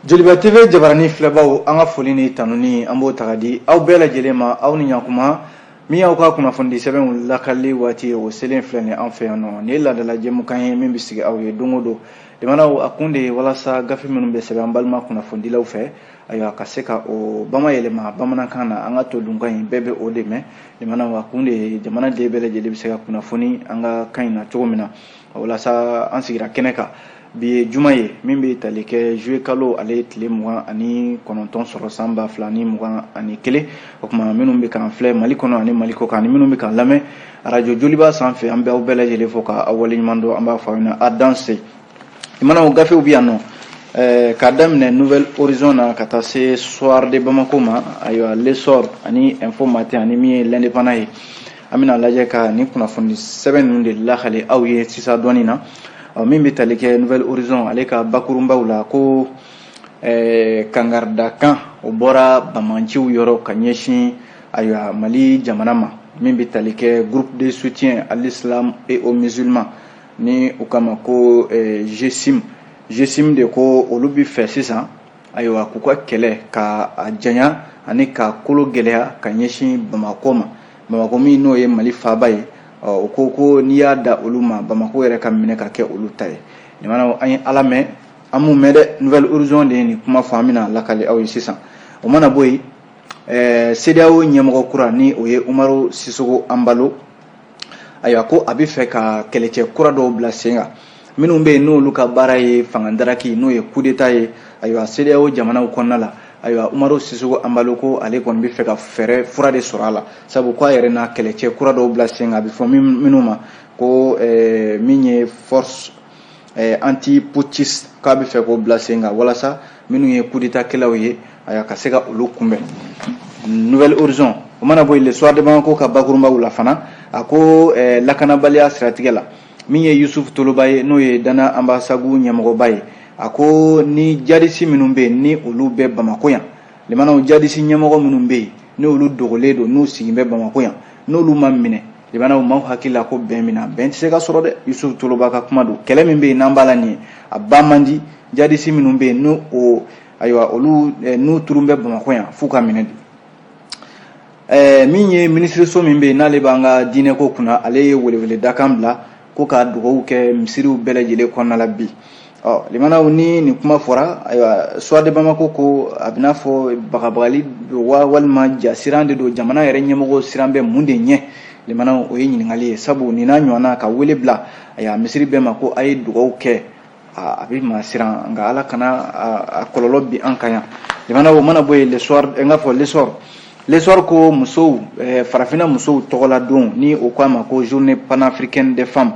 Joliba TV jabarani filɛbaw, an ka foli ni tanuni, an b'o ta ka di aw bɛɛ lajɛlen ma. Aw ni ɲakuma. Min y'aw ka kunnafonidi sɛbɛnw lakali waati ye, o selen filɛ nin an fɛ yan nɔ. Nin ye laadala jɛmukan ye min bɛ sigi aw ye don o don. Jamanaw a kun de ye walasa gafe minnu bɛ sɛbɛn an balima kunnafonidilaw fɛ, ayiwa, ka se ka o bamayɛlɛma bamanankan na, an ka todunkan in bɛɛ bɛ o de mɛn. Jamanaw a kun de ye jamana den bɛɛ lajɛlen bɛ se ka kunnafoni an ka kan in na cogo min na. Walasa an sigira kɛnɛ kan bi ye juma ye min bɛ tali kɛ juillet kalo ale tile 29 sɔrɔ san 2021. O tuma, minnu bɛ k'an filɛ Mali kɔnɔ ani Mali kɔ kan, ani minnu bɛ k'an lamɛn arajo Joliba sanfɛ, an bɛ aw bɛɛ lajɛlen fo ka aw waleɲuman dɔn. An b'a fɔ aw ɲɛna a danse. Limanaw, gafew bɛ yan nɔ k'a daminɛ Nouvel Horizon na ka taa se Soir de Bamako ma, ayiwa, L'Essor ani Info Matin ani min ye L'Indépendant ye. An bɛna lajɛ ka nin kunnafoni sɛbɛn ninnu de lakale aw ye sisan dɔɔnin na. Min bɛ tali kɛ Nouvel Horizon ale ka bakurunbaw la, ko kangaridakan o bɔra bamanciw yɔrɔ ka ɲɛsin, ayiwa, Mali jamana ma. Min bɛ tali kɛ Groupe de soutien à l'islam et aux musulmans, ni u kama ko GSIM, GSIM de ko olu bɛ fɛ sisan, ayiwa, k'u ka kɛlɛ ka a janya ani ka kolo gɛlɛya ka ɲɛsin Bamakɔ ma. Bamakɔ min n'o ye Mali faaba ye, o ko ko n'i y'a da olu ma, Bamakɔ yɛrɛ ka minɛ ka kɛ olu ta ye. Limanaw, an ye Ala mɛn, an m'u mɛn dɛ. Nouvel Horizon de ye nin kuma fɔ, an bɛna lakale aw ye sisan. O mana bɔ yen, CEDEAO ɲɛmɔgɔ kura ni o ye Umaru Sisoko Anbalo, ayiwa, ko a bɛ fɛ ka kɛlɛcɛ kura dɔw bila sen kan, minnu bɛ yen n'olu ka baara ye fanga daraki, n'o ye coup d'état ye, ayiwa, CEDEAO jamanaw kɔnɔna la. Ayiwa, Umaru Sisoko Anbalo ko ale kɔni bɛ fɛ ka fɛɛrɛ fura de sɔrɔ a la, sabu k'a yɛrɛ na kɛlɛcɛ kura dɔw bila sen kan, a bɛ fɔ minnu ma ko min ye force anti putschiste, k'a bɛ fɛ k'o bila sen kan walasa minnu ye coup d'état kɛlaw ye, ayiwa, ka se ka olu kunbɛn. Nouvel Horizon o mana bɔ yen, Le Soir de Bamako ka bakurunbaw la fana, a ko lakanabaliya siratigɛ la, min ye Yusuf Toloba ye, n'o ye Dana Ambasagu ɲɛmɔgɔba ye, a ko ni jadisi minnu bɛ yen, ni olu bɛ Bamako yan, limanaw, jadisi ɲɛmɔgɔ minnu bɛ yen, ni olu dogolen don, n'u sigin bɛ Bamako yan, n'olu ma minɛ, limanaw, maaw hakili la ko bɛn min na, bɛn tɛ se ka sɔrɔ dɛ. Yusuf Toloba ka kuma don. Kɛlɛ min bɛ yen n'an b'a la nin ye, a ban man di. Jadisi minnu bɛ yen, n'o o, ayiwa, olu n'u turun bɛ Bamakɔ yan, f'u ka minɛ de. Min ye minisiriso min bɛ yen n'ale b'an ka diinɛko kunna, ale ye welewele dakan bila ko ka dugawu kɛ misiriw bɛɛ lajɛlen kɔnɔna la bi. Ɔ limanaw, ni nin kuma fɔra, ayiwa, Soir de Bamako ko a bɛna fɔ bagabagali don wa, walima ja siran de don? Jamana yɛrɛ ɲɛmɔgɔ siran bɛ mun de ɲɛ? Limanaw, o ye ɲininkali ye, sabu nin n'a ɲɔgɔnna ka wele bila, ayiwa, misiri bɛɛ ma ko a ye dugawu kɛ, a bɛ maa siran. Nka Ala kana a kɔlɔlɔ bi an kan yan. Limanaw, o mana bɔ yen, Le Soir, n k'a fɔ L'Essor, L'Essor ko musow, farafinna musow tɔgɔla don, ni o ko a ma ko Journée panafricaine des femmes,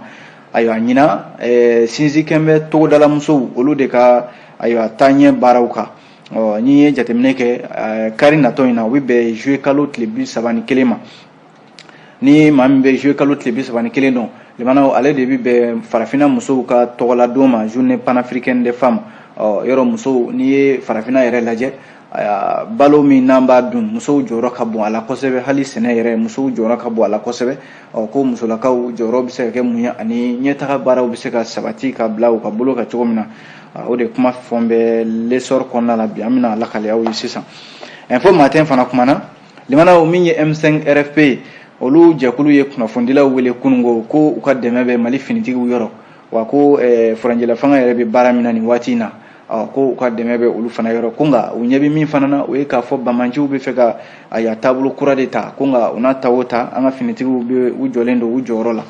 ayiwa, ɲinan sinsin kɛn bɛ togodala musow olu de ka, ayiwa, taaɲɛ baaraw kan. Ɔ n'i ye jateminɛ kɛ, kari natɔ in na, o bɛ bɛn juillet kalo tile 31 ma. Ni maa min bɛ juillet kalo tile 31 dɔn, limanaw, ale de bɛ bɛn farafinna musow ka tɔgɔla don ma, Journée panafricaine des femmes. Ɔ yɔrɔ musow, n'i ye farafinna yɛrɛ lajɛ, balo min n'an b'a dun, musow jɔyɔrɔ ka bon a la kosɛbɛ. Hali sɛnɛ yɛrɛ, musow jɔyɔrɔ ka bon a la kosɛbɛ. Ɔ ko musolakaw jɔyɔrɔ bɛ se ka kɛ mun ye ani ɲɛtaga baaraw bɛ se ka sabati ka bila u ka bolo kan cogo min na, o de kuma fɔn bɛ L'Essor kɔnɔna la bi. An bɛna lakale aw ye sisan. Info Matin fana kumana. Limanaw, min ye M5 RFP ye, olu jɛkulu ye kunnafonidilaw wele kununko ko u ka dɛmɛ bɛ Mali finitigiw yɔrɔ, wa ko furancɛla fanga yɛrɛ bɛ baara min na nin waati in na, ko u ka dɛmɛ bɛ olu fana yɔrɔ. Ko nka u ɲɛ bɛ min fana na, o ye k'a fɔ bamanciw bɛ fɛ ka, ayiwa, taabolo kura de ta. Ko nka u n'a ta o ta, an ka finitigiw bɛ u jɔlen don u jɔyɔrɔ la.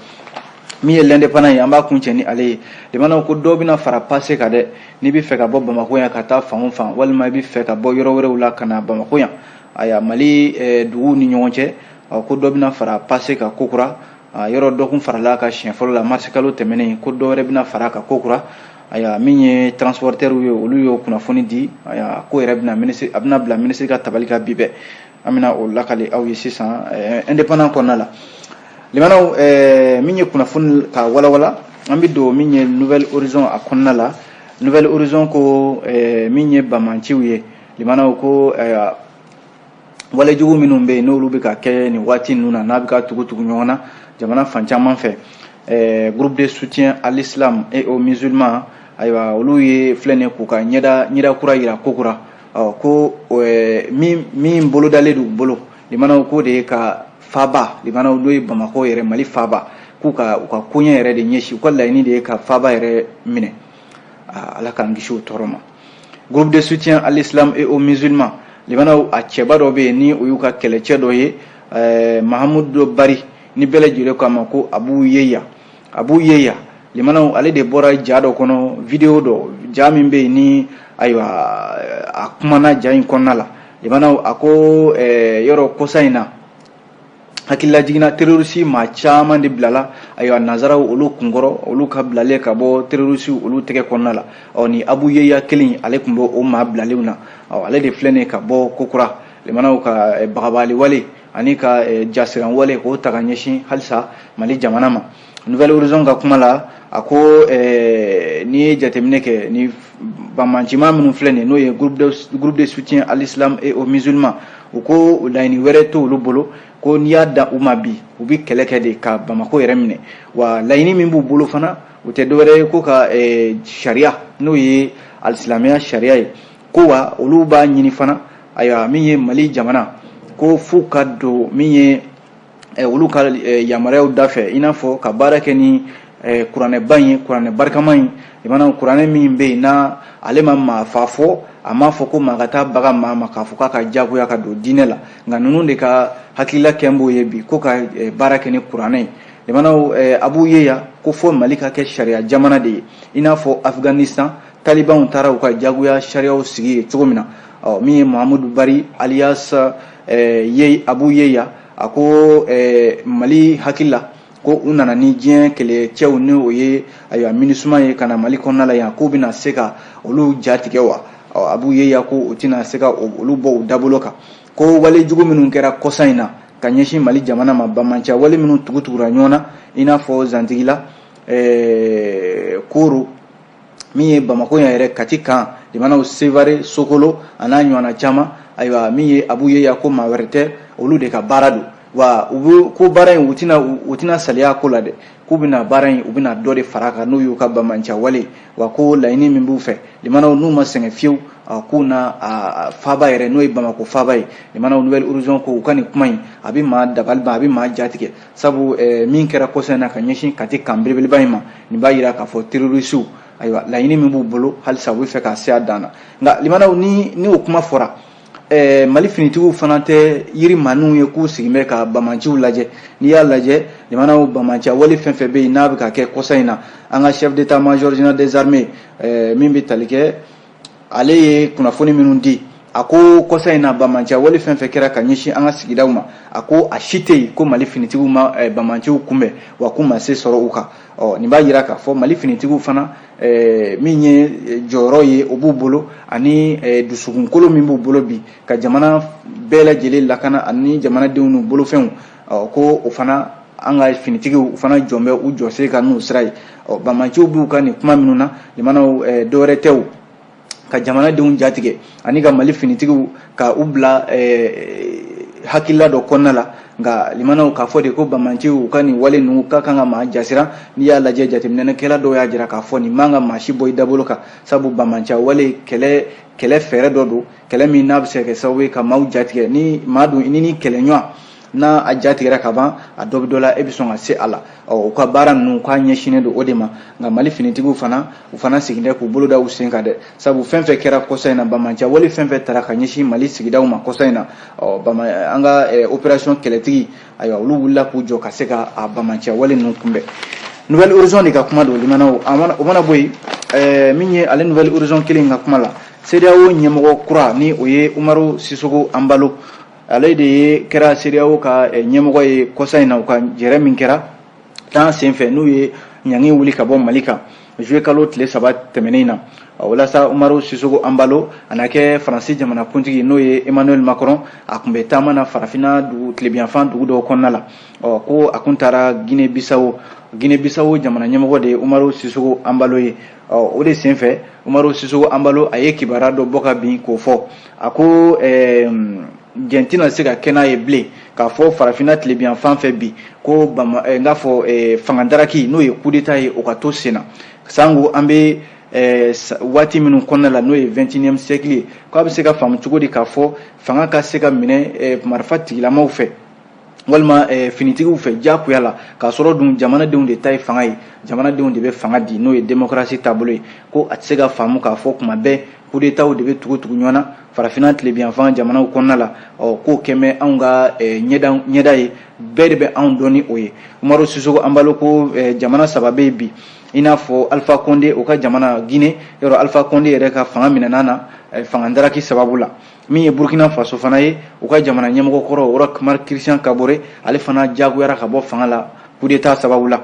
Min ye L'Indépendant ye, an b'a kuncɛ ni ale ye. Limanaw, ko dɔw bɛna fara passe kan dɛ. N'i bɛ fɛ ka bɔ Bamakɔ yan ka taa fan o fan, walima i bɛ fɛ ka bɔ yɔrɔ wɛrɛw la ka na Bamakɔ yan, ayiwa, Mali duguw ni ɲɔgɔn cɛ, ko dɔ bɛna fara passe kan kokura. Yɔrɔ dɔ kun farala ka siɲɛ fɔlɔ la marisi kalo tɛmɛnen, ko dɔ wɛrɛ bɛna fara kan kokura. Ayiwa, min ye transporteur ye, olu y'o kunnafoni di. Ayiwa, ko yɛrɛ bɛna minisiri, a bɛna bila minisiri ka tabali kan bi bɛɛ. An bɛna o lakale aw ye sisan Indépendant kɔnɔna la. Limanaw, min ye kunnafoni ka walawala, an bɛ don min ye Nouvel Horizon a kɔnɔna la. Nouvel Horizon ko min ye bamanciw ye, limanaw, ko walejugu minnu bɛ yen, n'olu bɛ ka kɛ nin waati ninnu na, n'a bɛ ka tugu tugu ɲɔgɔn na jamana fan caman fɛ, Groupe de soutien à l'islam et aux musulmans, Ayiwa, olu ye filɛ nin k'u ka ɲɛda kura yira kokura. Ɔ ko min bolodalen d'u bolo, limanaw, k'o de ye ka faaba, limanaw, n'o ye Bamakɔ yɛrɛ, Mali faaba, k'u ka u ka koɲɛ yɛrɛ de ɲɛsin, u ka laɲini de ye ka faaba yɛrɛ minɛ. Ala k'an kisi o tɔɔrɔ ma. Groupe de soutien à l'islam et aux musulmans, limanaw, a cɛba dɔ bɛ yen ni o y'u ka kɛlɛcɛ dɔ ye, Mahamudu Bari, ni bɛɛ lajɛlen k'a ma ko Abu Yeya. Abu Yeya, limanaw, ale de bɔra ja dɔ kɔnɔ, vidéo dɔ, ja min bɛ yen ni, ayiwa, a kumana ja in kɔnɔna la. Limanaw, a ko yɔrɔ kɔsa in na, hakililajiginna, terroriste maa caman de bilala, ayiwa, nanzaraw olu kunkɔrɔ, olu ka bilalen ka bɔ terroriste olu tɛgɛ kɔnɔna la. Ɔ ni Abu Yeya kelen, ale tun bɛ o maa bilalenw na. Ɔ ale de filɛ nin ye ka bɔ kokura, limanaw, ka bagabagali wale ani ka jasiran wale k'o ta ka ɲɛsin halisa Mali jamana ma. Nouvel Horizon ka kuma la, a ko n'i ye jateminɛ kɛ, ni banbaancima minnu filɛ nin, n'o ye groupe de soutien à l'islam et aux musulmans, u ko laɲini wɛrɛ t'olu bolo, ko n'i y'a da u ma bi, u bɛ kɛlɛ kɛ de ka Bamako yɛrɛ minɛ. Wa laɲini min b'u bolo fana, o tɛ dɔwɛrɛ ye ko ka sariya, n'o ye alisilamɛya sariya ye, ko wa olu b'a ɲini fana, ayiwa, min ye Mali jamana, ko f'u ka don min ye olu ka yamaruyaw da fɛ, i n'a fɔ ka baara kɛ ni kuranɛba in ye, kuranɛ barikama in. I mana kuranɛ min bɛ yen n'a ale ma maa fa fɔ, a m'a fɔ ko maa ka taa baga maa ma k'a fɔ k'a ka jagoya ka don diinɛ la. Nka ninnu de ka hakilila kɛn b'o ye bi, ko ka baara kɛ ni kuranɛ ye. Limanaw, Abu Yeya ko fo Mali ka kɛ sariya jamana de ye, i n'a fɔ Afganistan talibanw taara u ka jagoya sariyaw sigi ye cogo min na. Ɔ min ye Mahamudu Bari alias ye Abu Yeya, a ko Mali hakili la ko u nana ni diɲɛ kɛlɛcɛw, ni o ye, ayiwa, MINUSMA ye, ka na Mali kɔnɔna la yan, k'u bɛna se ka olu ja tigɛ wa? Ɔ Abu Yeya ko u tɛna se ka olu bɔ u dabolo kan, ko wale jugu minnu kɛra kɔsa in na ka ɲɛsin Mali jamana ma, banbanciya wale minnu tugutugura ɲɔgɔn na, i n'a fɔ Zantigila, Koro, min ye Bamako yan yɛrɛ, Kati kan, limanaw, Sevare, Sokolo, a n'a ɲɔgɔnna caman. Ayiwa, min ye Abu Yeya ko maa wɛrɛ tɛ, olu de ka baara don. Wa u bɛ ko baara in, u tɛna saliya ko la dɛ, k'u bɛna baara in, u bɛna dɔ de fara a kan, n'o y'u ka banbanciya wale. Wa ko laɲini min b'u fɛ, limanaw, n'u ma sɛgɛn fiyewu, k'u na a faaba yɛrɛ, n'o ye Bamako faaba ye. Limanaw, Nouvel Horizon ko u ka nin kuma in, a bɛ maa dabali ban, a bɛ maa jatigɛ, sabu min kɛra kɔsa in na ka ɲɛsin Kati kan belebeleba in ma, nin b'a yira k'a fɔ terroristew, ayiwa, laɲini min b'u bolo halisa, u bɛ fɛ ka se a dan na. Nka limanaw, ni o kuma fɔra, Mali finitigiw fana tɛ yiri maaninw ye k'u sigin bɛ ka bamanciw lajɛ. N'i y'a lajɛ, limanaw, bamanciya wale fɛn fɛn bɛ yen n'a bɛ ka kɛ kɔsa in na, an ka chef d'état major général des armées min bɛ tali kɛ, ale ye kunnafoni minnu di, a ko kɔsa in na, bamanciya wale fɛn fɛn kɛra ka ɲɛsin an ka sigidaw ma, a ko a si tɛ yen ko Mali finitigiw ma bamanciw kunbɛn, wa k'u ma se sɔrɔ u kan. Ɔ nin b'a yira k'a fɔ Mali finitigiw fana, min ye jɔyɔrɔ ye, o b'u bolo, ani dusukunkolo min b'u bolo bi ka jamana bɛɛ lajɛlen lakana ani jamanadenw n'u bolofɛnw, ko o fana, an ka finitigiw, u fana jɔn bɛ u jɔsen kan n'u sira ye. Ɔ bamanciw b'u ka nin kuma minnu na, limanaw, dɔwɛrɛ tɛ o ka jamanadenw jatigɛ ani ka Mali finitigiw ka u bila hakilila dɔ kɔnɔna la. Nka limanaw, k'a fɔ de ko bamanciw u ka nin wale ninnu ka kan ka maa jasiran, n'i y'a lajɛ, jateminɛkɛla dɔw y'a jira k'a fɔ nin man ka maa si bɔ i dabolo kan, sabu bamanciya wale, kɛlɛ fɛɛrɛ dɔ don, kɛlɛ min n'a bɛ se ka kɛ sababu ye ka maaw jatigɛ. Ni maa dun ni kɛlɛɲɔgɔn n'a a jatigɛra ka ban, a dɔ bɛ dɔ la, e bɛ sɔn ka se a la. Ɔ u ka baara ninnu, k'a ɲɛsinnen don o de ma. Nka Mali finitigiw fana, u fana sigilen k'u bolo da u sen kan dɛ, sabu fɛn fɛn kɛra kɔsa in na, bamanciya wale fɛn fɛn taara ka ɲɛsin Mali sigidaw ma kɔsa in na, ɔ bama an ka opération kɛlɛtigi, ayiwa, olu wulila k'u jɔ ka se ka a bamanciya wale ninnu kunbɛn. Nouvel Horizon de ka kuma don, limanaw. O mana bɔ yen, min ye ale Nouvel Horizon kelen ka kuma la, CEDEAO ɲɛmɔgɔ kura, ni o ye Umaru Sisoko Anbalo, ale de ye kɛra CEDEAO ka ɲɛmɔgɔ ye kɔsa in na. U ka jɛrɛ min kɛra tan senfɛ, n'u ye ɲangi wuli ka bɔ Mali kan juillet kalo tile 3 tɛmɛnen na, walasa Umaru Sisoko Anbalo a na kɛ Faransi jamanakuntigi, n'o ye Emmanuel Macron, a tun bɛ taama na Farafinna dugu tilebinyanfan dugu dɔw kɔnɔna la. Ɔ ko a kun taara Guinée Bissau. Guinée Bissau jamana ɲɛmɔgɔ de ye Umaru Sisoko Anbalo ye. Ɔ o de senfɛ, Umaru Sisoko Anbalo, a ye kibaruya dɔ bɔ ka bin k'o fɔ. A ko jɛn tɛna se ka kɛ n'a ye bilen k'a fɔ Farafinna tilebinyanfan fɛ bi ko bama n k'a fɔ fanga daraki, n'o ye coup d'état ye, o ka to sen na, sango an bɛ waati minnu kɔnɔna la, n'o ye 21e siècle ye, k'a bɛ se ka faamu cogo di k'a fɔ fanga ka se ka minɛ marifa tigilamaw fɛ walima finitigiw fɛ diyagoya la, k'a sɔrɔ dun jamanadenw de ta ye fanga ye, jamanadenw de bɛ fanga di, n'o ye démocratie taabolo ye? Ko a tɛ se ka faamu k'a fɔ kuma bɛɛ coup d'état de bɛ tugu tugu ɲɔgɔn na farafinna tilebinyanfan jamanaw kɔnɔna la. Ɔ, k'o kɛn bɛ anw ka ɲɛda ye, bɛɛ de bɛ anw dɔn ni o ye. Umaru Sisoko Anbalo ko jamana saba bɛ yen bi, i n'a fɔ Alpha Condé, o ka jamana Guinée yɔrɔ, Alpha Condé yɛrɛ ka fanga minɛna na fanga daraki sababu la. Min ye Burkina Faso fana ye, u ka jamana ɲɛmɔgɔ kɔrɔ Roch Marc Christian Kabore, ale fana jagoyara ka bɔ fanga la coup d'état sababu la.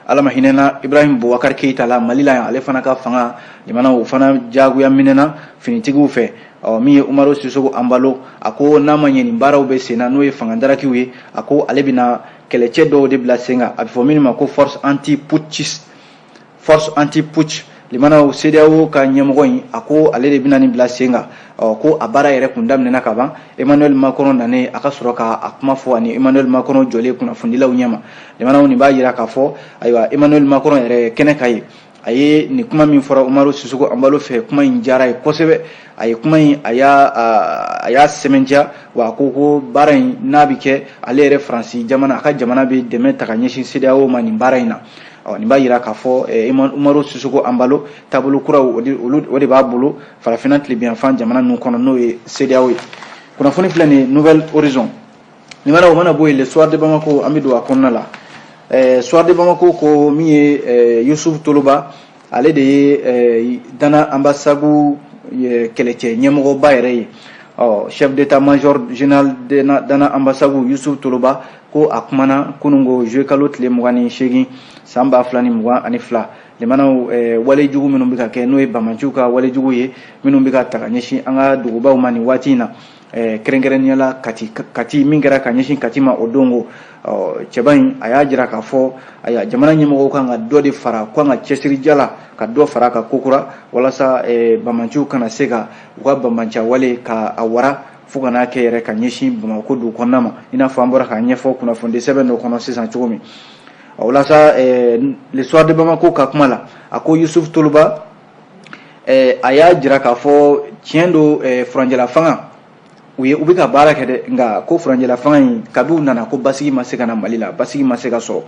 Ala ma hinɛna Ibrahim Boubacar Keita la Mali la yan, ale fana ka fanga jamana, o fana jagoya minɛna finitigiw fɛ. Ɔ, min ye Umaru Sisoko Anbalo, a ko n'a ma ɲɛ nin baaraw bɛ sen na, n'o ye fanga darakiw ye, a ko ale bɛna kɛlɛcɛ dɔw de bila sen kan, a bɛ fɔ minnu ma ko force anti putschiste, force anti putsch. Limanaw, CEDEAO ka ɲɛmɔgɔ in, a ko ale de bɛna nin bila sen kan. Ɔ, ko a baara yɛrɛ kun daminɛna ka ban. Emmanuel Macron nanen, a ka sɔrɔ ka a kuma fɔ, ani Emmanuel Macron jɔlen kunnafonidilaw ɲɛma. Limanaw, nin b'a jira k'a fɔ, ayiwa, Emmanuel Macron yɛrɛ kɛnɛ ka ye, a ye nin kuma min fɔra Umaru Sisoko Anbalo fɛ, kuma in diyara ye kosɛbɛ. A ye kuma in, a y'a sɛmɛntiya wa, a ko baara in n'a bɛ kɛ, ale yɛrɛ Faransi jamana, a ka jamana bɛ dɛmɛ ta ka ɲɛsin CEDEAO ma nin baara in na. Ɔ, nin b'a jira k'a fɔ Umaru Sisoko Anbalo, taabolo kuraw, o de b'a bolo farafinna tilebinyanfan jamana ninnu kɔnɔ, n'o ye CEDEAO ye. Kunnafoni filɛ nin ye Nouvel Horizon. Nin mana, o mana bɔ yen, Le Soir de Bamako, an bɛ don a kɔnɔna la. Soir de Bamako ko min ye Yusuf Toloba, ale de ye Dana Ambasagu kɛlɛcɛ ɲɛmɔgɔba yɛrɛ ye. Ɔ, chef d'état-major général Dana Ambasagu, Yusuf Toloba, ko a kumana kununko juillet kalo tile 28 san 2022. Limanaw, walejugu minnu bɛ ka kɛ, n'o ye bamanciw ka walejugu ye, minnu bɛ ka ta ka ɲɛsin an ka dugubaw ma nin waati in na, kɛrɛnkɛrɛnnenya la Kati, Kati min kɛra ka ɲɛsin Kati ma o don, ko cɛba in, a y'a jira k'a fɔ, ayiwa, jamana ɲɛmɔgɔw kan ka dɔ de fara, kan ka cɛsirija la ka dɔ fara ka kokura, walasa bamanciw kana se ka u ka bamanciya wale ka a wara fo ka n'a kɛ yɛrɛ ka ɲɛsin Bamakɔ dugu kɔnɔna ma, i n'a fɔ an bɔra k'a ɲɛfɔ kunnafoni sɛbɛn dɔ kɔnɔ sisan cogo min. Walasa Le Soir de Bamako ka kuma la, a ko Yusuf Toloba, a y'a jira k'a fɔ tiɲɛ don, furancɛla fanga, u ye, u bɛ ka baara kɛ dɛ, nka ko furancɛla fanga in, kabi u nana, ko basigi ma se ka na Mali la, basigi ma se ka sɔrɔ.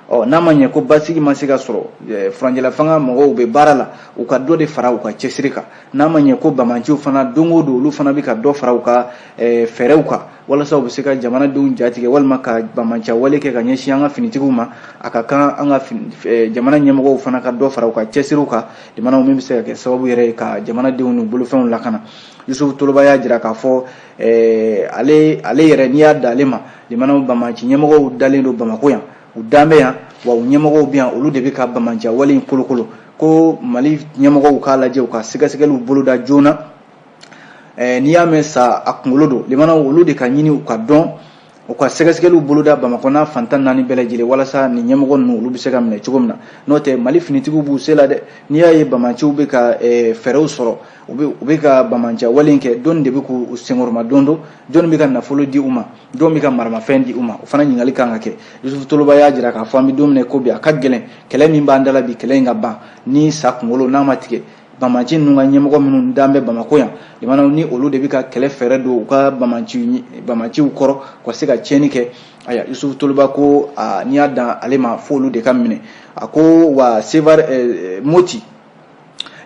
Ɔ, n'a ma ɲɛ ko basigi ma se ka sɔrɔ, furancɛla fanga mɔgɔw bɛ baara la, u ka dɔ de fara u ka cɛsiri kan. N'a ma ɲɛ ko bamanciw fana, don o don, olu fana bɛ ka dɔ fara u ka fɛɛrɛw kan, walasa u bɛ se ka jamanadenw jatigɛ walima ka bamanciya wale kɛ ka ɲɛsin an ka finitigiw ma, a ka kan an ka jamana ɲɛmɔgɔw fana ka dɔ fara u ka cɛsiriw kan, jamanaw min bɛ se ka kɛ sababu yɛrɛ ye ka jamanadenw n'u bolofɛnw lakana. Yusuf Toloba y'a jira k'a fɔ ale yɛrɛ, n'i y'a da ale ma, limanaw, bamaci ɲɛmɔgɔw dalen don Bamakɔ yan, u dan bɛ yan wa, u ɲɛmɔgɔw bɛ yan, olu de bɛ ka bamanciya wale in kolokolo. Ko Mali ɲɛmɔgɔw k'a lajɛ, u ka sɛgɛsɛgɛliw boloda joona. N'i y'a mɛn sa a kunkolo don, limanaw, olu de ka ɲini u ka dɔn, u ka sɛgɛsɛgɛliw boloda Bamakɔ n'a fantan naani bɛɛ lajɛlen, walasa nin ɲɛmɔgɔ ninnu, olu bɛ se ka minɛ cogo min na. N'o tɛ, Mali finitigiw b'u se la dɛ. N'i y'a ye bamanciw bɛ ka fɛɛrɛw sɔrɔ, u bɛ ka bamanciya wale kɛ, dɔnni de bɛ k'u senkɔrɔma don don, jɔnni bɛ ka nafolo di u ma, jɔn bɛ ka maramafɛn di u ma, o fana ɲininkali kan ka kɛ. Yusuf Toloba y'a jira k'a fɔ an bɛ don min na ko bi, a ka gɛlɛn, kɛlɛ min b'an da la bi, kɛlɛ in ka ban ni sa kunkolo n'a ma tigɛ. Bamaci ninnu ka ɲɛmɔgɔ minnu dan bɛ Bamakɔ yan, limanaw, ni olu de bɛ ka kɛlɛ fɛɛrɛ don u ka bamaciw kɔrɔ ka se ka tiɲɛni kɛ. Ayiwa, Yusuf Toloba ko n'i y'a dan ale ma, fo olu de ka minɛ. A ko wa Sevare, Moti,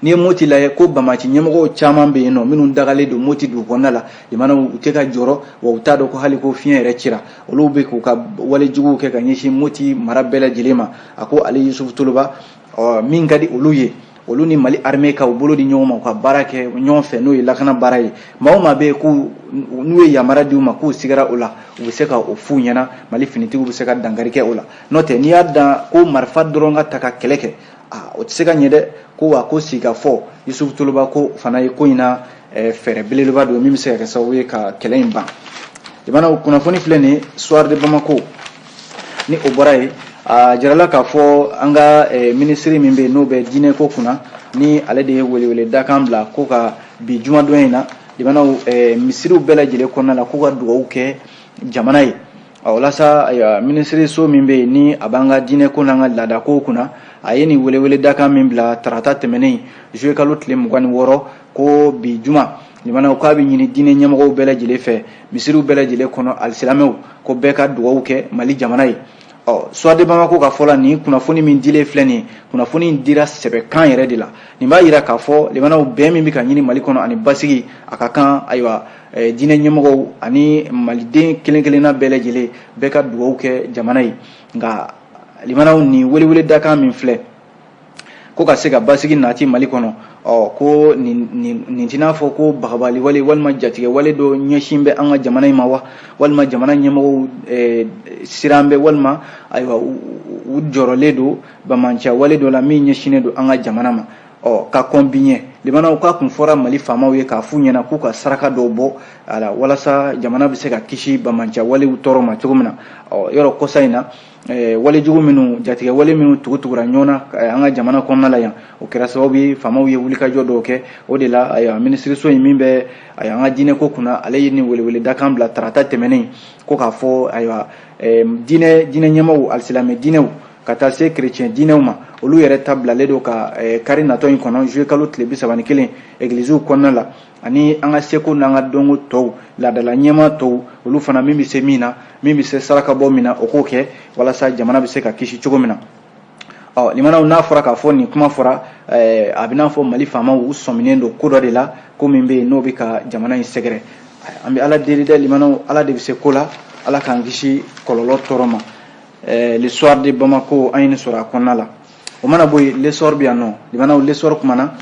n'i ye Moti lajɛ, ko bamaci ɲɛmɔgɔw caman bɛ yen nɔ minnu dagalen don Moti dugu kɔnɔna la. Limanaw, u tɛ ka jɔrɔ wa, u t'a dɔn ko hali ko fiɲɛ yɛrɛ cira, olu bɛ k'u ka wale juguw kɛ ka ɲɛsin Moti mara bɛɛ lajɛlen ma. A ko ale Yusuf Toloba, ɔ, min ka di olu ye, olu ni Mali armée ka u bolo di ɲɔgɔn ma, u ka baara kɛ ɲɔgɔn fɛ, n'o ye lakana baara ye. Maa o maa bɛ yen k'u n'u ye yamaruya di u ma k'u sigara o la, u bɛ se ka o f'u ɲɛna, Mali finitigiw bɛ se ka dankari kɛ o la. N'o tɛ, n'i y'a dan ko marifa dɔrɔn ka ta ka kɛlɛ kɛ, aa, o tɛ se ka ɲɛ dɛ. Ko wa ko sigikafɔ, Yusuf Toloba ko fana ye ko in na fɛɛrɛ belebeleba dɔ ye min bɛ se ka kɛ sababu ye ka kɛlɛ in ban. Jamana kunnafoni filɛ nin ye Soir de Bamako. Ni o bɔra yen, a jirala k'a fɔ an ka minisiri min bɛ yen, n'o bɛ diinɛko kunna, ni ale de ye welewele dakan bila ko ka bi jumadon in na, jamanaw, misiriw bɛɛ lajɛlen kɔnɔna la, k'u ka dugawu kɛ jamana ye. Walasa, ayiwa, minisiriso min bɛ yen, ni a b'an ka diinɛko n'an ka laadakow kunna, A ye nin welewele dakan min bila tarata tɛmɛnen, juillet kalo tile 26, ko bi juma, limanaw, k'a bɛ ɲini diinɛ ɲɛmɔgɔw bɛɛ lajɛlen fɛ, misiriw bɛɛ lajɛlen kɔnɔ, alisilamɛw ko bɛɛ ka dugawu kɛ Mali jamana ye. Ɔ, Soir de Bamako ka fɔ la, nin kunnafoni min dilen filɛ nin ye, kunnafoni in dira sɛbɛkan yɛrɛ de la. Nin b'a yira k'a fɔ, limanaw, bɛn min bɛ ka ɲini Mali kɔnɔ ani basigi, a ka kan, ayiwa, diinɛ ɲɛmɔgɔw ani maliden kelen kelenna bɛɛ lajɛlen bɛɛ ka dugawu kɛ jamana ye. Nka limanaw, nin welewele dakan min filɛ ko ka se ka basigi nati Mali kɔnɔ, ɔ, ko nin tɛna fɔ ko bagabali wale walima jatigɛ wale dɔ ɲɛsin bɛ an ka jamana in ma wa, walima jamana ɲɛmɔgɔw siran bɛ, walima ayiwa, u jɔrɔlen don bamanciya wale dɔ la min ɲɛsinnen don an ka jamana ma. Ɔ, ka kɔn bi ɲɛ, limanaw, k'a kun fɔra Mali faamaw ye k'a f'u ɲɛna k'u ka saraka dɔw bɔ ala walasa jamana bɛ se ka kisi bamanciya walew tɔɔrɔ ma cogo min na. Ɔ, yɔrɔ kɔsa in na, walejugu minnu, jatigɛ wale minnu tugutugura ɲɔgɔn na an ka jamana kɔnɔna la yan, o kɛra sababu ye faamaw ye wulikajɔ dɔw kɛ. O de la, ayiwa, minisiriso in min bɛ, ayiwa, an ka diinɛko kunna, ale ye nin welewele dakan bila tarata tɛmɛnen, ko k'a fɔ, ayiwa, diinɛ ɲɛmaaw, alisilamɛ diinɛw ka taa se kerecɛn diinɛw ma, olu yɛrɛ ta bilalen don ka kari natɔ in kɔnɔ, juillet kalo tile 31, egiliziw kɔnɔna la, ani an ka seko n'an ka dɔnko tɔw, laadala ɲɛmaa tɔw, olu fana, min bɛ se min na, min bɛ se saraka bɔ min na, o k'o kɛ walasa jamana bɛ se ka kisi cogo min na. Ɔ, limanaw, n'a fɔra k'a fɔ nin kuma fɔra, a bɛ n'a fɔ Mali faamaw u sɔminen don ko dɔ de la, ko min bɛ yen n'o bɛ ka jamana in sɛgɛrɛ. An bɛ Ala deli dɛ, limanaw, Ala de bɛ se ko la, Ala k'an kisi kɔlɔlɔ tɔɔrɔ ma. Le Soir de Bamako, an ye nin sɔrɔ a kɔnɔna la. O mana bɔ yen, L'Essor bɛ yan nɔ. Limanaw, L'Essor kumana.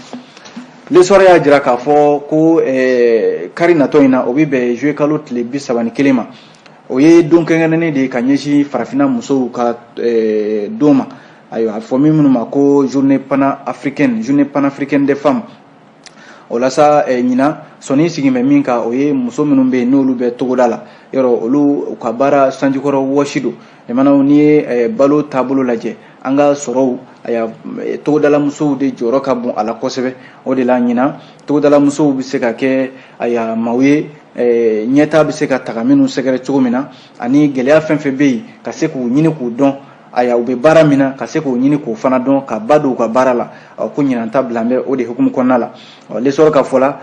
L'Essor y'a jira k'a fɔ ko kari natɔ in na, o bɛ bɛn juillet kalo tile 31 ma, o ye don kɛrɛnkɛrɛnnen de ye ka ɲɛsin farafinna musow ka don ma. Ayiwa, a fɔ min minnu ma ko journée panafricaine, journée panafricaine des femmes. O la sa, ɲinan sɔnni sigi bɛ min kan, o ye muso minnu bɛ yen n'olu bɛ togoda la, yɔrɔ olu u ka baara sanjikɔrɔ wɔsi don. Limanaw, n'i ye balo taabolo lajɛ, an ka sɔrɔw, aya, togodala musow de jɔyɔrɔ ka bon a la kosɛbɛ. O de la ɲinan togodala musow bɛ se ka kɛ, aya, maaw ye ɲɛtaa bɛ se ka taga minnu sɛgɛrɛ cogo min na, ani gɛlɛya fɛn fɛn bɛ yen, ka se k'u ɲini k'u dɔn, aya, u bɛ baara min na, ka se k'o ɲini k'o fana dɔn, ka ba don u ka baara la. Ko ɲinan ta bila bɛ o de hukumu kɔnɔna la. L'Essor ka fɔ la,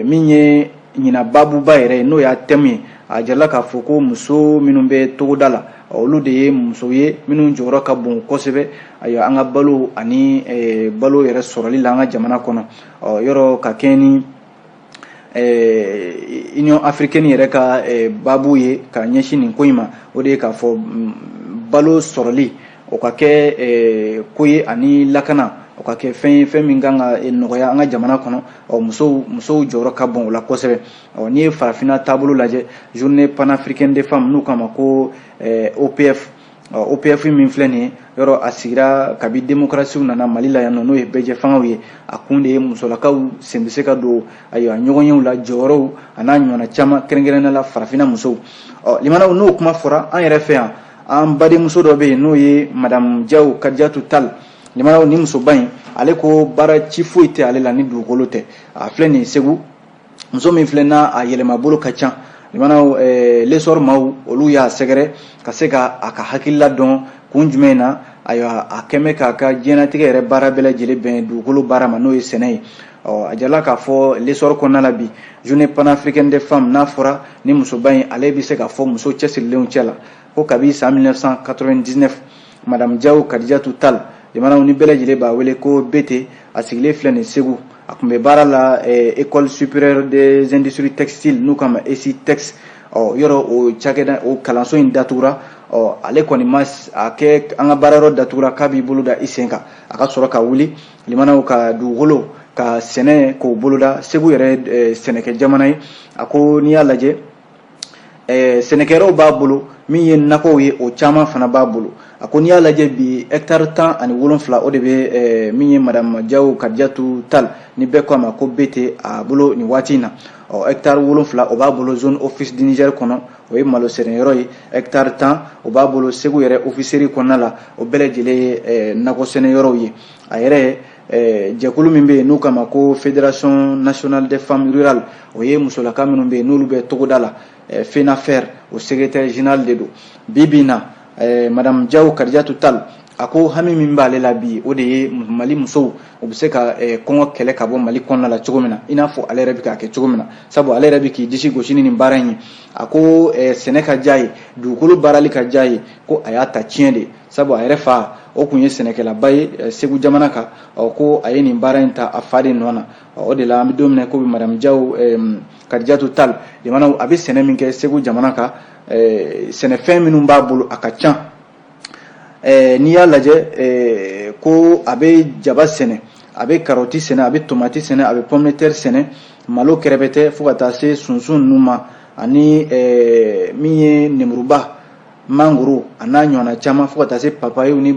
min ye ɲinan babuba yɛrɛ ye, n'o y'a thème ye, a jirala k'a fɔ ko muso minnu bɛ togoda la, olu de ye muso ye minnu jɔyɔrɔ ka bon kosɛbɛ, ayiwa, an ka balo ani balo yɛrɛ sɔrɔli la an ka jamana kɔnɔ. Yɔrɔ ka kɛɲɛ ni Union africaine yɛrɛ ka babu ye ka ɲɛsin nin ko in ma, o de ye k'a fɔ balo sɔrɔli, o ka kɛ ko ye, ani lakana, o ka kɛ fɛn ye, fɛn min kan ka nɔgɔya an ka jamana kɔnɔ. Ɔ, musow jɔyɔrɔ ka bon o la kosɛbɛ. Ɔ, n'i ye farafinna taabolo lajɛ, journée panafricaine des femmes, n'u k'a ma ko OPF, OPF min filɛ nin ye, yɔrɔ a sigira kabi démocratie nana Mali la yan nɔ, n'o ye bɛɛjɛ fangaw ye, a kun de ye musolakaw sen bɛ se ka don, ayiwa, ɲɔgɔnyew la, jɔyɔrɔw a n'a ɲɔgɔnna caman, kɛrɛnkɛrɛnnenya la farafinna musow. Ɔ, limanaw, n'o kuma fɔra, an yɛrɛ fɛ yan, an badenmuso dɔ bɛ yen n'o ye Madame Diaw Kadiatou Tall. Limanaw, ni musoba in, ale ko baara ci foyi tɛ ale la ni dugukolo tɛ. A filɛ nin ye Segu, muso min filɛ n'a a yɛlɛmabolo ka ca. Limanaw, L'Essor maaw, olu y'a sɛgɛrɛ ka se ka a ka hakilila dɔn kun jumɛn na, ayiwa, a kɛn bɛ k'a ka diɲɛlatigɛ yɛrɛ baara bɛɛ lajɛlen bɛn dugukolo baara ma, n'o ye sɛnɛ ye. Ɔ, a jirala k'a fɔ L'Essor kɔnɔna la bi, journée panafricaine des femmes n'a fɔra, ni musoba in, ale bɛ se ka fɔ muso cɛsirilenw cɛ la, ko kabi san 1999, Madame Diaw Kadiatou Tall, limanaw, ni bɛɛ lajɛlen b'a wele ko Bete, a sigilen filɛ nin Segu. A tun bɛ baara la École supérieure des industries textiles, n'u k'a ma ESITEX. Ɔ, yɔrɔ o cakɛda, o kalanso in datugura. Ɔ, ale kɔni ma a kɛ an ka baarayɔrɔ datugura k'a b'i bolo da i sen kan, a ka sɔrɔ ka wuli, limanaw, ka dugukolo ka sɛnɛ k'o boloda. Segu yɛrɛ sɛnɛkɛ jamana ye. A ko n'i y'a lajɛ, sɛnɛkɛyɔrɔw b'a bolo, min ye nakɔw ye, o caman fana b'a bolo. A ko n'i y'a lajɛ bi, hectare 17, o de bɛ min ye Madame Diaw Kadiatou Tall, ni bɛɛ ko a ma ko Bete, a bolo nin waati in na. Ɔ, hectare 7, o b'a bolo zone Office du Niger kɔnɔ, o ye malo sɛnɛyɔrɔ ye. Hectare 10, o b'a bolo Segu yɛrɛ officerie kɔnɔna la, o bɛɛ lajɛlen ye nakɔ sɛnɛyɔrɔw ye. A yɛrɛ, jɛkulu min bɛ yen n'u k'a ma ko Fédération nationale des femmes rurales, o ye musolaka minnu bɛ yen n'olu bɛ togoda la, FENAFER, o secrétaire général de don bi bi in na. Madame Diaw Kadiatou Tall, A ko hami min b'ale la bi, o de ye Mali musow u bɛ se ka kɔngɔ kɛlɛ ka bɔ Mali kɔnɔna la cogo min na, i n'a fɔ ale yɛrɛ bɛ k'a kɛ cogo min na, sabu ale yɛrɛ bɛ k'i disi gosi ni nin baara in ye. A ko sɛnɛ ka diya ye, dugukolo baarali ka diya ye, ko a y'a ta tiɲɛ de, sabu a yɛrɛ fa o tun ye sɛnɛkɛlaba ye Segu jamana kan. Ɔ, ko a ye nin baara in ta a fa de nɔ na. O de la an bɛ don min na ko bi, Madame Diaw Kadidiatou Tall, limanaw, a bɛ sɛnɛ min kɛ Segu jamana kan, sɛnɛfɛn minnu b'a bolo, a ka ca. N'i y'a lajɛ, ko a bɛ jaba sɛnɛ, a bɛ karɔti sɛnɛ, a bɛ tomati sɛnɛ, a bɛ pomme de terre sɛnɛ, malo kɛrɛbɛtɛ, fo ka taa se sunsun ninnu ma, ani min ye nemuruba, mangoro, a n'a ɲɔgɔnna caman, fo ka taa se papayew ni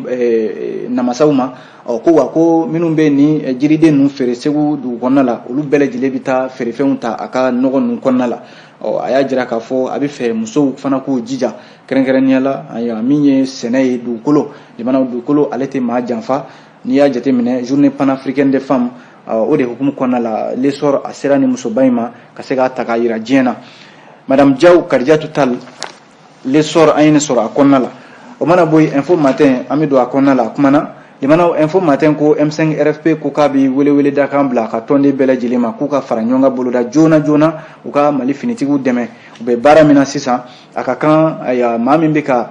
namasaw ma. Ɔ, ko wa ko minnu bɛ nin jiriden ninnu feere Segu dugu kɔnɔna la, olu bɛɛ lajɛlen bɛ taa feerefɛnw ta a ka nɔgɔ ninnu kɔnɔna la. Ɔ, a y'a jira k'a fɔ a bɛ fɛ musow fana k'u jija, kɛrɛnkɛrɛnnenya la, ayiwa, min ye sɛnɛ ye, dugukolo, jamana dugukolo, ale tɛ maa janfa. N'i y'a jateminɛ, Journée panafricaine des femmes, o de hukumu kɔnɔna la, L'Essor a sera ni musoba in ma ka se k'a ta k'a yira diɲɛ na. Madame Diaw Kadidiatou Tall, L'Essor, an ye nin sɔrɔ a kɔnɔna la. O mana bɔ yen, Info Matin, an bɛ don a kɔnɔna la. A kumana, limanaw, Info Matin ko M5 RFP ko k'a bɛ welewele dakan bila a ka tɔnden bɛɛ lajɛlen ma, k'u ka fara ɲɔgɔn kan boloda joona joona, u ka Mali finitigiw dɛmɛ. U bɛ baara min na sisan, a ka kan, ayiwa, maa min bɛ ka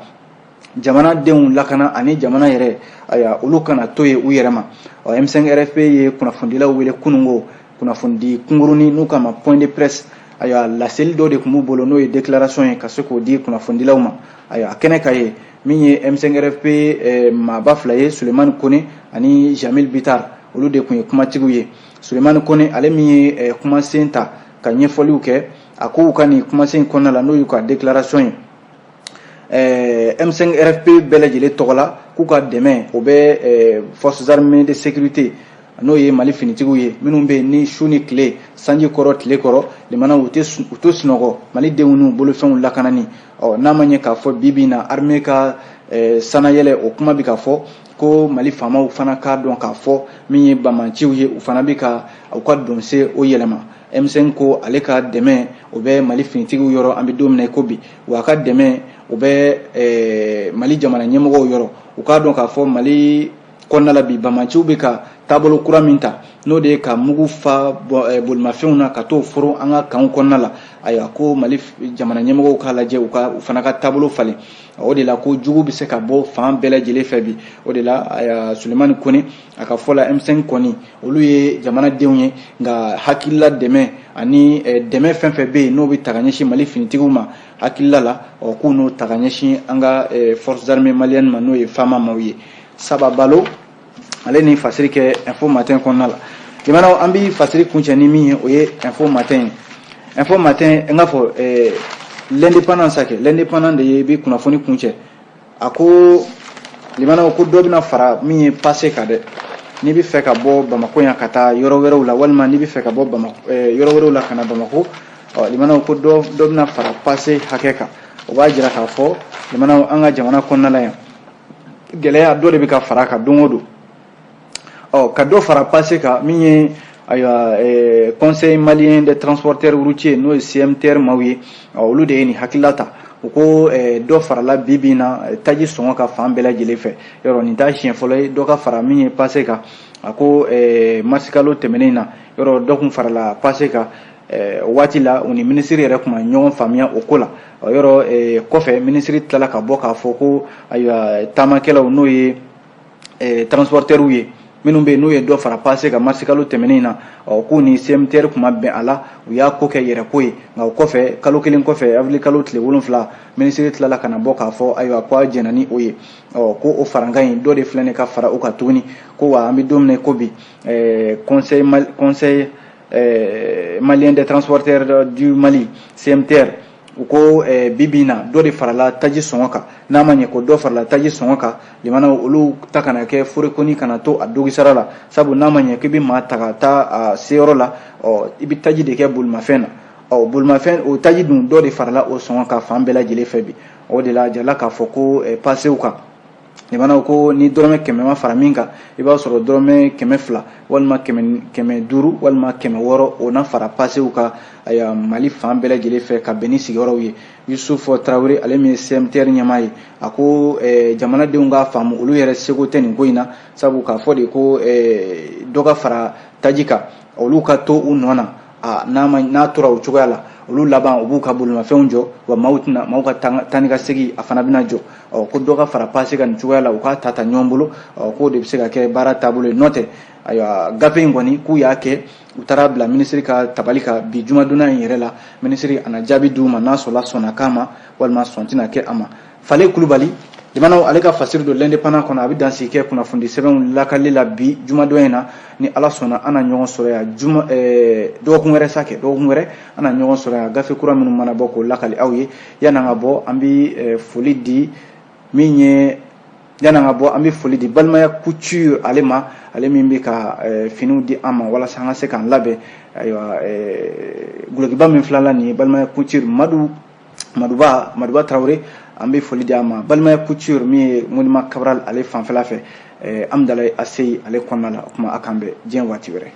jamanadenw lakana ani jamana yɛrɛ, ayiwa, olu kana to yen u yɛrɛ ma. Ɔ, M5 RFP ye kunnafonidilaw wele kununko, kunnafonidi kunkurunin n'u k'a ma point de presse. Ayiwa, laseli dɔ de tun b'u bolo, n'o ye déclaration ye, ka se k'o di kunnafonidilaw ma. Ayiwa, a kɛnɛ ka ye min ye M5 RFP maaba fila ye, Sulemani Kone ani Jamil Bitar, olu de tun ye kumatigiw ye. Sulemani Kone, ale min ye kumasen ta ka ɲɛfɔliw kɛ, a ko u ka nin kumasen kɔnɔna la, n'o y'u ka déclaration ye M5 RFP bɛɛ lajɛlen tɔgɔ la, k'u ka dɛmɛ o bɛ forces armées de sécurité, n'o ye Mali finitigiw ye, minnu bɛ yen ni su ni tile, sanji kɔrɔ, tile kɔrɔ, limanaw, u tɛ u tɛ sunɔgɔ malidenw n'u bolofɛnw lakanani. Ɔ, n'a ma ɲɛ k'a fɔ bi bi in na armée ka sanayɛlɛ, o kuma bɛ ka fɔ ko Mali faamaw fana k'a dɔn k'a fɔ min ye bamanciw ye, u fana bɛ ka u ka donse o yɛlɛma. M5 ko ale ka dɛmɛ o bɛ Mali finitigiw yɔrɔ, an bɛ don min na i ko bi, wa a ka dɛmɛ o bɛ Mali jamana ɲɛmɔgɔw yɔrɔ. U k'a dɔn k'a fɔ Mali kɔnɔna la bi, bamanciw bɛ ka taabolo kura min ta, n'o de ye ka mugu fa bolimafɛnw na ka t'o foro an ka kanw kɔnɔna la. Ayiwa, ko Mali jamana ɲɛmɔgɔw k'a lajɛ, u ka u fana ka taabolo falen. O de la ko jugu bɛ se ka bɔ fan bɛɛ lajɛlen fɛ bi. O de la, ayiwa, Sulemani Kone a ka fɔ la, M5 kɔni, olu ye jamanadenw ye, nka hakilila dɛmɛ ani dɛmɛ fɛn fɛn bɛ yen n'o bɛ ta ka ɲɛsin Mali finitigiw ma hakilila la, ɔ, k'u n'o ta ka ɲɛsin an ka forces armées maliennes ma, n'o ye FAMa maaw ye. Saba Balo, ale ni fasiri kɛ Info Matin kɔnɔna la. Limanaw, an bi fasiri kuncɛ ni min ye, o ye Info Matin ye. Info Matin, n k'a fɔ L'Indépendant sa kɛ, L'Indépendant de ye bi kunnafoni kuncɛ. A ko, limanaw, ko dɔ bɛna fara min ye passe kan dɛ. N'i bɛ fɛ ka bɔ Bamako yan ka taa yɔrɔ wɛrɛw la, walima n'i bɛ fɛ ka bɔ Bamako yɔrɔ wɛrɛw la ka na Bamako, ɔ, limanaw, ko dɔ bɛna fara passe hakɛ kan. O b'a jira k'a fɔ, limanaw, an ka jamana kɔnɔna la yan, gɛlɛya dɔ de bɛ ka fara a kan don o don. Ɔ, ka dɔ fara passe kan, min ye, ayiwa, Conseil malien des transporteurs routiers, n'o ye CMTR maaw ye, olu de ye nin hakilila ta. U ko dɔ farala bi bi in na taji sɔngɔ ka fan bɛɛ lajɛlen fɛ. Yɔrɔ nin t'a siɲɛ fɔlɔ ye dɔ ka fara min ye passe kan. A ko marisikalo tɛmɛnen na, yɔrɔ dɔ kun farala passe kan waati la, u ni minisiri yɛrɛ tun ma ɲɔgɔn faamuya o ko la. Yɔrɔ kɔfɛ, minisiri tilala ka bɔ k'a fɔ ko, ayiwa, taamakɛlaw, n'o ye transporteurs ye, minnu bɛ yen n'u ye dɔ fara passe kan marisikalo tɛmɛnen na, ɔ, k'u ni CMTR tun ma bɛn a la, u y'a ko kɛ yɛrɛ ko ye. Nka o kɔfɛ, kalo kelen kɔfɛ, avril kalo tile 7, minisiri tilala ka na bɔ k'a fɔ, ayiwa, ko a jɛnna ni o ye. Ɔ, ko o farankan in, dɔ de filɛ nin ka fara o kan tuguni. Ko wa an bɛ don min na ko bi, Conseil malien des transporteurs du Mali, CMTR, u ko bi bi in na dɔ de farala taji sɔngɔ kan. N'a ma ɲɛ ko dɔ farala taji sɔngɔ kan, limanaw, olu ta kana kɛ forekoni, kana to a dogisara la, sabu n'a ma ɲɛ k'i bɛ maa ta ka taa a seyɔrɔ la, ɔ, i bɛ taji de kɛ bolimafɛn na. Ɔ, bolimafɛn o taji dun, dɔ de farala o sɔngɔ kan fan bɛɛ lajɛlen fɛ bi. O de la, a jirala k'a fɔ ko passew kan. Limanaw ko ni dɔrɔmɛ 100 ma fara min kan, i b'a sɔrɔ dɔrɔmɛ 200 walima 500 walima 600, o na fara pasew kan, ayiwa, Mali fan bɛɛ lajɛlen fɛ ka bɛn ni sigiyɔrɔw ye. Yusuf Tarawele, ale min ye CMTR ɲɛmaa ye, a ko jamanadenw k'a faamu, olu yɛrɛ seko tɛ nin ko in na, sabu k'a fɔ de ko dɔ ka fara taji kan, olu ka to u nɔ na. A n'a ma, n'a tora o cogoya la, olu laban u b'u ka bolimafɛnw jɔ, wa maaw tɛna maaw ka taa ni ka segin, a fana bɛna jɔ. Ɔ, ko dɔ ka fara pase kan nin cogoya la, u k'a ta ta ɲɔgɔn bolo. Ɔ, k'o de bɛ se ka kɛ baara taabolo ye. N'o tɛ, ayiwa, gafe in kɔni, k'u y'a kɛ, u taara bila minisiri ka tabali kan bi jumadonna in yɛrɛ la. Minisiri a na jaabi d'u ma n'a sɔrɔla sɔnna k'a ma walima sɔn tɛna kɛ a ma. Fale Kulubali, limanaw, ale ka fasiri don L'Indépendant kɔnɔ, a bɛ dansigi kɛ kunnafoni sɛbɛnw lakali la bi jumadon in na. Ni Ala sɔnna, an na ɲɔgɔn sɔrɔ yan juma dɔgɔkun wɛrɛ sa kɛ, dɔgɔkun wɛrɛ an na ɲɔgɔn sɔrɔ yan, gafe kura minnu mana bɔ k'o lakali aw ye. Yan'an ka bɔ, an bɛ foli di min ye, yan'an ka bɔ, an bɛ foli di Balimaya Couture ale ma, ale min bɛ ka finiw di an ma walasa an ka se k'an labɛn. Ayiwa, gulokiba min filɛ nin ye, Balimaya Couture, Madu Maduba, Maduba Tarawele, an bɛ foli di a ma. Balimaya Couture min ye Monument Cabral ale fanfɛla fɛ, Amudalayi ACI ale kɔnɔna la. O tuma, a k'an bɛn diɲɛ waati wɛrɛ.